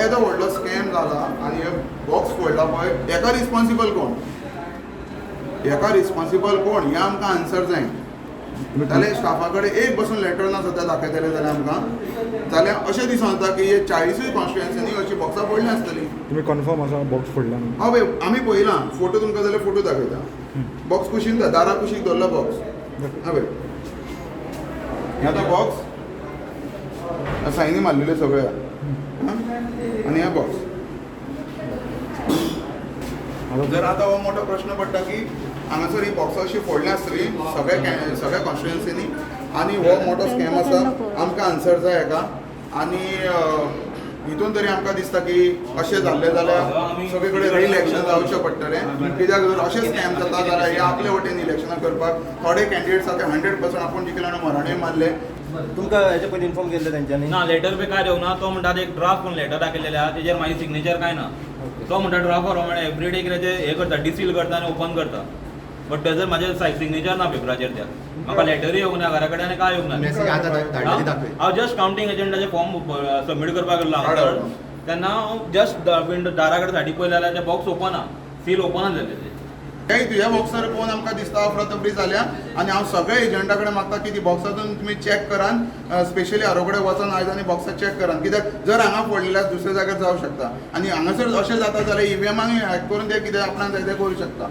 येदो व्हडलो स्कॅम जाला आनी हे बॉक्स फोडला पळय, हेका रिस्पॉन्सिबल कोण? हेका रिस्पॉन्सिबल कोण हें आमकां आन्सर जाय. जाल्यार स्टाफा कडेन एक बसून लेटर ना सद्या दाखयतले जाल्यार आमकां, जाल्यार अशें दिसून येता की हे 40ूय कॉन्स्टिट्युएन्सीनी अशीं बॉक्सां पडलीं आसतलीं. तुम्ही कन्फर्म आसा बॉक्स फोडला म्हणून? हय, आमी पळयलां. फोटो तुमकां जाल्यार फोटो दाखयता. बॉक्स कुशीन, दारा कुशीक दवरला बॉक्स. हय, हे आतां बॉक्स सायनी मारलेले सगळ्या आनी हे बॉक्स. जर आतां हो मोठो प्रश्न पडटा की हांगासर ही बॉक्सां अशीं फोडल्या आसतलीं सगळ्या सगळ्या कॉन्स्टिट्युएन्सीनी आनी हो मोठो स्कॅम आसा. आमकां आन्सर जाय हेका. आनी हितून तरी आमकां दिसता की अशें जाल्लें जाल्यार सगळे कडेन रिइलेक्शन जावचें पडटलें, कित्याक जर अशें स्कॅम जाता जाल्यार हे आपले वटेन इलेक्शनां करपाक थोडे कॅन्डिडेट्स आसा ते 100% आपूण जिखले आनी मरणूय मारले. तुमकां हेचे पयलीं इन्फॉर्म केल्लें तेंच्यांनी? ना, लेटर बी काय दिवंक ना. तो म्हणटा एक ड्राफ्ट म्हणून लेटर दाखयलेलें आहा, तेजेर म्हाजी सिग्नेचर काय ना. तो म्हणटा ड्राफ्ट प्रमाणे एवरीडे कितें ते हे करता, डिसील करता आनी ओपन करता, बट तेजर म्हाजें सिग्नेचर ना पेपराचेर. त्या म्हाका लेटरूय येवंक ना घरा कडेन आनी काय येवंक ना. मेसेज आतां धाडलेली दाखय. हांव जस्ट कावंटींग एजंटाचे फॉर्म सबमीट करपाक गेल्लो हांव, तेन्ना हांव जस्ट विंडो दारा कडेन सायडीक पळयलें जाल्यार तें बॉक्स ओपन आहा, सील ओपन आसलेलें तें. हे तुज्या बॉक्सार पळोवन आमकां दिसता अफरातफरी जाल्या आनी हांव सगळ्या एजंटा कडेन मागता की ती बॉक्सातून तुमी चॅक करान, स्पेशली आरोकडे वचोन आयज आनी बॉक्सां चॅक करान, कित्याक जर हांगा फोडलेले आसा दुसऱ्या जाग्यार जावं शकता आनी हांगासर अशें जाता जाल्यार ईव्हीएमांक हॅक करून ते कितें आपणाक जाय तें करूं शकता.